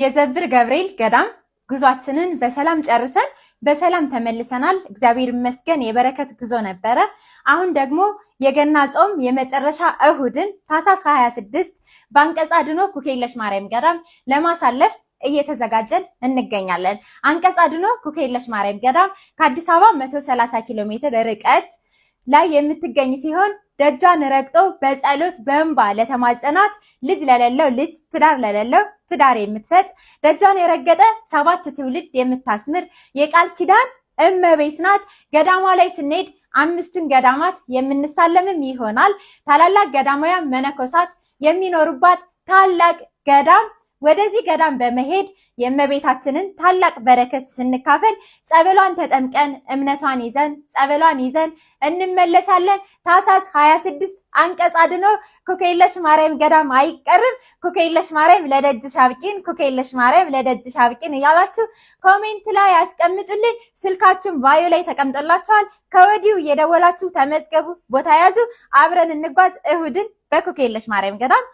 የዘብር ገብርኤል ገዳም ጉዟችንን በሰላም ጨርሰን በሰላም ተመልሰናል። እግዚአብሔር ይመስገን የበረከት ጉዞ ነበረ። አሁን ደግሞ የገና ጾም የመጨረሻ እሁድን ታኅሳስ 26 በአንቀጸ አድኖ ኩክየለሽ ማርያም ገዳም ለማሳለፍ እየተዘጋጀን እንገኛለን። አንቀጸ አድኖ ኩክየለሽ ማርያም ገዳም ከአዲስ አበባ 130 ኪሎ ሜትር ርቀት ላይ የምትገኝ ሲሆን ደጇን ረግጦ በጸሎት በእንባ ለተማጸናት ልጅ ለሌለው ልጅ፣ ትዳር ለሌለው ትዳር የምትሰጥ፣ ደጇን የረገጠ 7 ትውልድ የምታስምር የቃል ኪዳን እመቤት ናት። ገዳሟ ላይ ስንሄድ 5ቱን ገዳማት የምንሳለምም ይሆናል። ታላላቅ ገዳማውያን መነኮሳት የሚኖሩባት ታላቅ ገዳም። ወደዚህ ገዳም በመሄድ የእመቤታችንን ታላቅ በረከት ስንካፈል ጸበሏን ተጠምቀን እምነቷን ይዘን ጸበሏን ይዘን እንመለሳለን። ታኅሳስ 26 አንቀጸ አድኖ ኩክየለሽ ማርያም ገዳም አይቀርም። ኩክየለሽ ማርያም ለደጅሽ አብቂን፣ ኩክየለሽ ማርያም ለደጅሽ አብቂን እያላችሁ comment ላይ ያስቀምጡልን። ስልካችን bio ላይ ተቀምጦላችኋል። ከወዲሁ እየደወላችሁ ተመዝገቡ፣ ቦታ ያዙ። አብረን እንጓዝ እሁድን በኩክየለሽ ማርያም ገዳም።